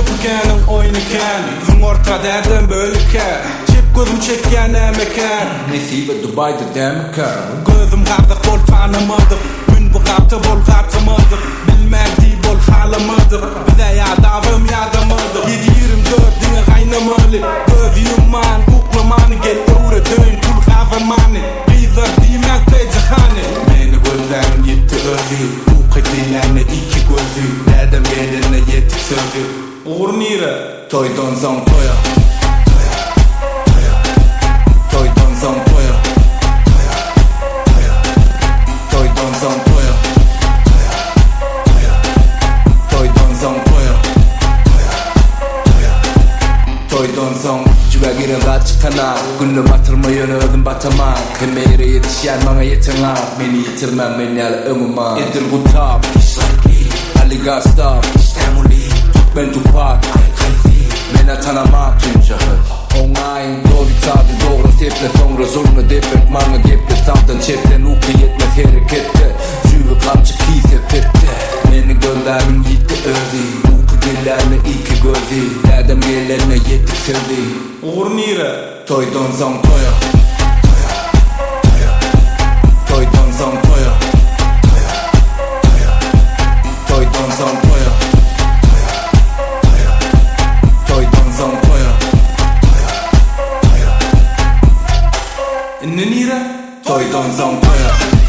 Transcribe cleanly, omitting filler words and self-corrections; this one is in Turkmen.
Köpükäniň oýny kän. Züň orta dädem bölükä. Çep gözüm çekýä nämekä. Nesibe Dubaýda dämikä. Gözüm gazyk bol tanamadyk. Mün bu gata bol gatamadyk. Bilmän diý bol halamadyk. Bizä ýadabam ýadamadyk. 7-24 diňe gaýnamaly. Göz ýumman uklamany gel öwredeýin pul gazanmany. Gyzlar diýmän Teje hany. Meni gözläniň ýetdi özi. Uky diýlände iki gözi. Dädem gelende ýetik sözi. Ugur nire? Toýdan soň toýa. Toýa, toýa. Toýdan soň toýa. Toýa, toýa. Toýdan soň toýa. Toýa, toýa. Toýdan soň toýa. Toýa, toýa. Toýdan soň jübä giren zat çykanak. Günde batyrma ýöne özüm bataman. Hemme ýere ýetişýän maňa ýeteňak. Meni ýitirmäň men ýaly öňüm ak. Edil gutap. Ali Gastap. Türkmen Tupak. Menä tanamak. Oňaýyn doly sady dogry seple soňra zurna depek maňa geple sagdan çepden uky ýetmez hereketde jübi gamçy kise petde meni gözläniň ýitdi özi uky gelýände iki gözi dädem gelende ýetik sözi. Ugur nire? Toýdan soň toýa. Toýa, toýa. Toýdan soň toýa. Toýa, toýa. Toýdan soň toýa. Toýa, toýa. Toýdan soň toýa. Toýa, toýa. Indi nire? Toýdan soň toýa.